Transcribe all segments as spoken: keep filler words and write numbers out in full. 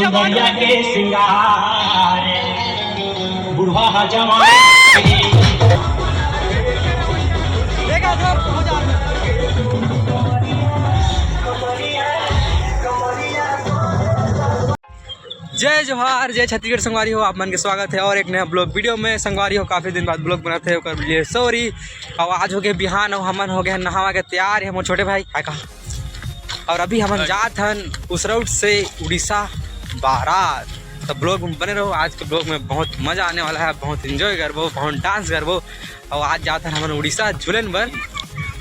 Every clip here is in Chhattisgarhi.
दुनिया के सिंगार, बुढ़वा हा जवान। जय जोहार, जय छत्तीसगढ़ संगवारी हो, आप मन के स्वागत है और एक नया ब्लॉग वीडियो में। संगवारी हो, काफ़ी दिन बाद ब्लॉग बनाते हैं, ओकर लिए सॉरी। और आज हो गए बिहान और हमन हो गए नहावा के तैयार है। मोर छोटे भाई, हाय कहा। और अभी हमन जात हन उस route से उड़ीसा बारात। तो ब्लॉग में बने रहो, आज के ब्लॉग में बहुत मजा आने वाला है, बहुत एंजॉय करबो, बहुत डांस करबो। और आज जात हन हमन उड़ीसा झूलन बर,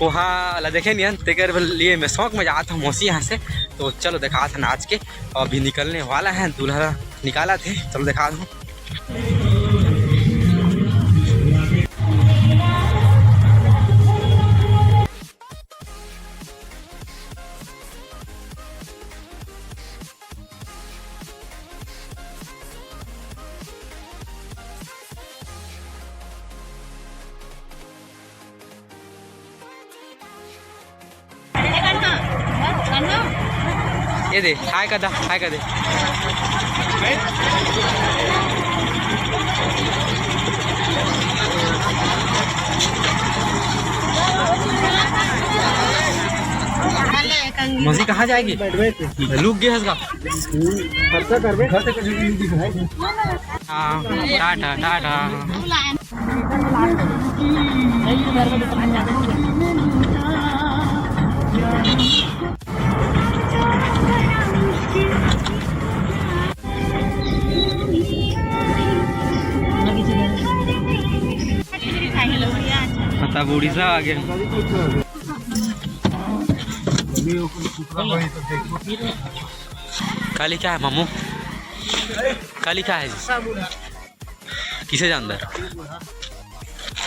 वहाँ ला देखे नहीं हन, तेकर लिए मैं शौक में जात हूँ मौसी यहाँ से। तो चलो दिखात हन आज के, अभी निकलने वाला है, दूल्हा निकालत हे, चलो दिखात हूँ। ये दे, हाय कर दा, हाय कर दे। मौसी कहाँ जाएगी? लुक गया इसका। खर्चा करबे, खर्चा करबे। हाँ, टाटा, टाटा। मतलब उड़ीसा आ गए। काली क्या है मामू? काली क्या है जी? किसे जानता है?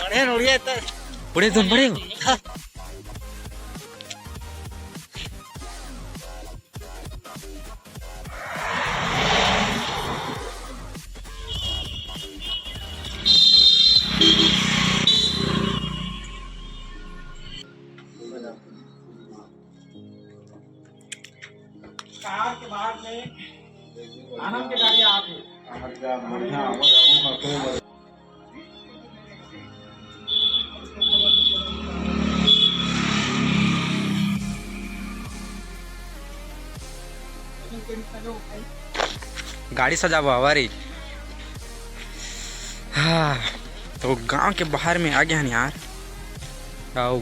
बड़े नोड़िया इतना। बड़े तुम बड़े हो? कार के बाद में आनंद के गाड़ी आ गई। गाड़ी सजाबो हवा रे। हाँ, तो गांव के बाहर में आ गया हन यार। अउ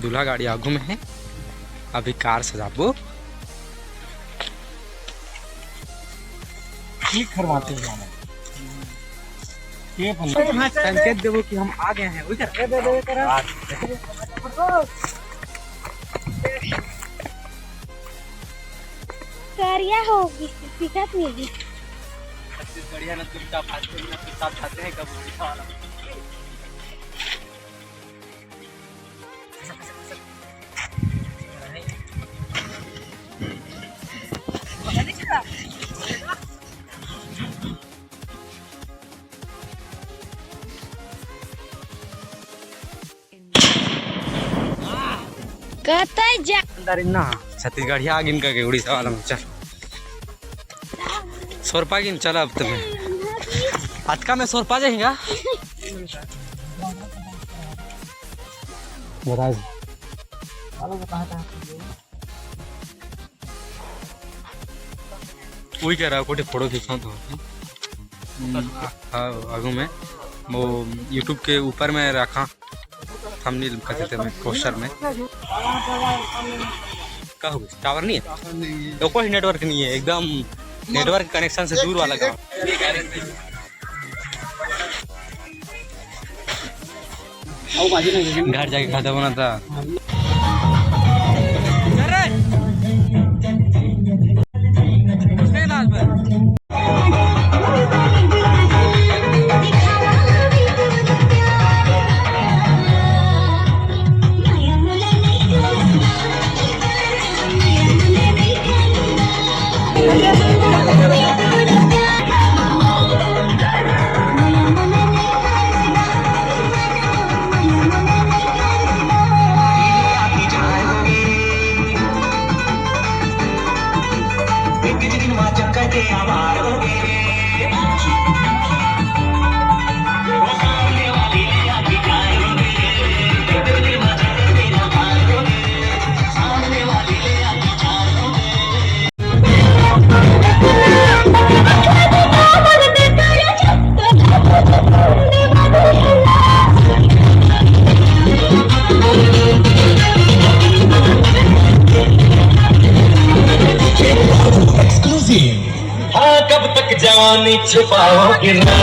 दूल्हा गाड़ी आगू में है, अभी कार सजाबो। ठीक करवाते हैं हमें। ये अपन संकेत देबो कि हम आ गए हैं, उधर। करिया होगी, दिखत नहीं गी। छत्तीसगढ़िया ना चुपचाप खाते हैं, ना चुपचाप खाते हैं, कब उल्टा वाला। कतई जा अंदर ना, छत्तीसगढ़िया आगिन करके उड़ीसा वाला में चल। सोरपा गिन चल अब तुम्हें। अतका में सोरपा जाएगा। बता दे। वही कह रहा, कोटे फोटो खींचा तो। हाँ, आगू में वो YouTube के ऊपर में रखा, थंबनेल कहते थे मैं, पोस्टर में। का हो, टावर नहीं है? तो कोई नेटवर्क नहीं है, एकदम नेटवर्क कनेक्शन से दूर वाला गाँव। घर जाके खाता बनाता। छिपाओगे ना।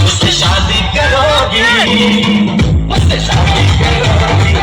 मुझसे शादी करोगी, मुझसे शादी करोगी।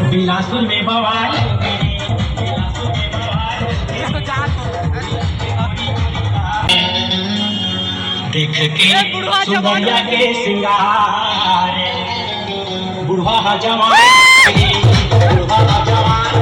बिलासपुर में बवाल। देख के ए, बुढ़वा जवान सुंदरिया के श्रृंगार, बुढ़वा जवान, बुढ़वा जवान।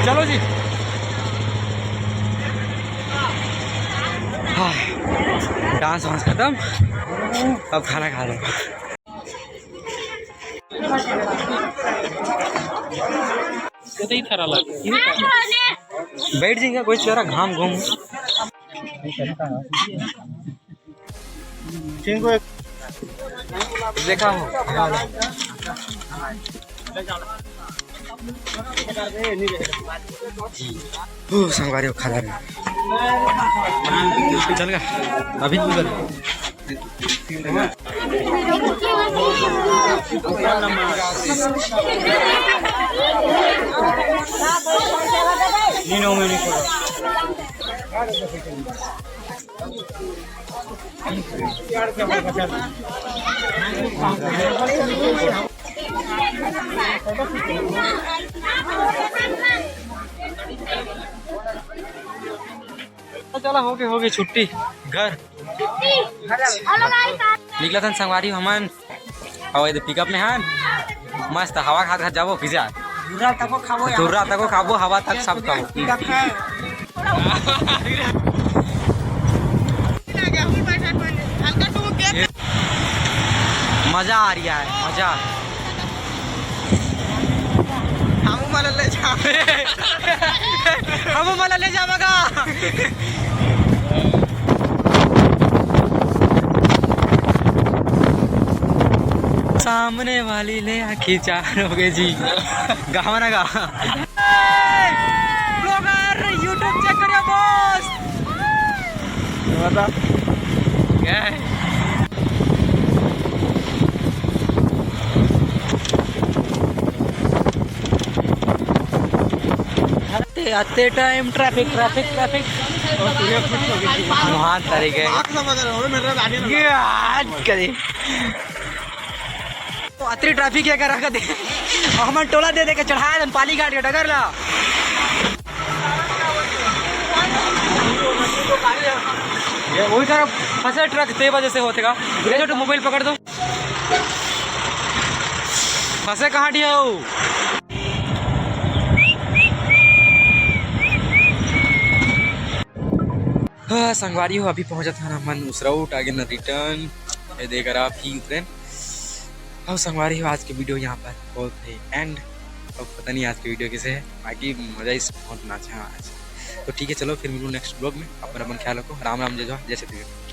चलो जी, हाँ, डांस वांस खत्म, अब खाना खा रहे हैं। बैठ जाएंगे, कोई सारा घाम घूम। देखा हो। जी। ओ, संगवारी हो, खा रहे। चल गा, अभी तू कर। चला, हो गई, हो गई छुट्टी। घर निकला था संगवारी हमन। अउ ये पिकअप में हन, मस्त हवा खात खात जाबो। पिज्जा धुर्रा तको खाबो, धुर्रा तको खाबो, हवा तक सब खाबो। पिकअप है। मजा आ रहा है, मजा। हमू मन ले जा। हमू मन ले जाबा गा। सामने वाली ले आखी चार हो गए जी। गावा ना गा। Vlogger YouTube check करियो बॉस। बता। क्या है? आते, आते time traffic, traffic, traffic। महान तरीके। ये आज करे। तो अतरी traffic हे करा कदे। हमन टोला दे दे के चढ़ाए दन पालीघाट के डगर ला। ये वही तरफ फंसे ट्रक, ते वजह से होते का। ये छोटू मोबाइल पकड़ दो। फंसे कहाँ दिया हो? हाँ, संगवारी हो, अभी पहुंचा था ना मन उसराउट, आगे ना रिटर्न। ये देख रहा अभी उतरे। अब संगवारी हो, आज के वीडियो यहाँ पर बहुत है एंड। अब पता नहीं आज के वीडियो कैसे है, बाकी मजा इस बहुत नाचा है आज। तो ठीक है, चलो फिर मिलूँ नेक्स्ट ब्लॉग में। अपन अपन ख्याल रखो, राम राम, जय जोहार, जय छत्तीसगढ़।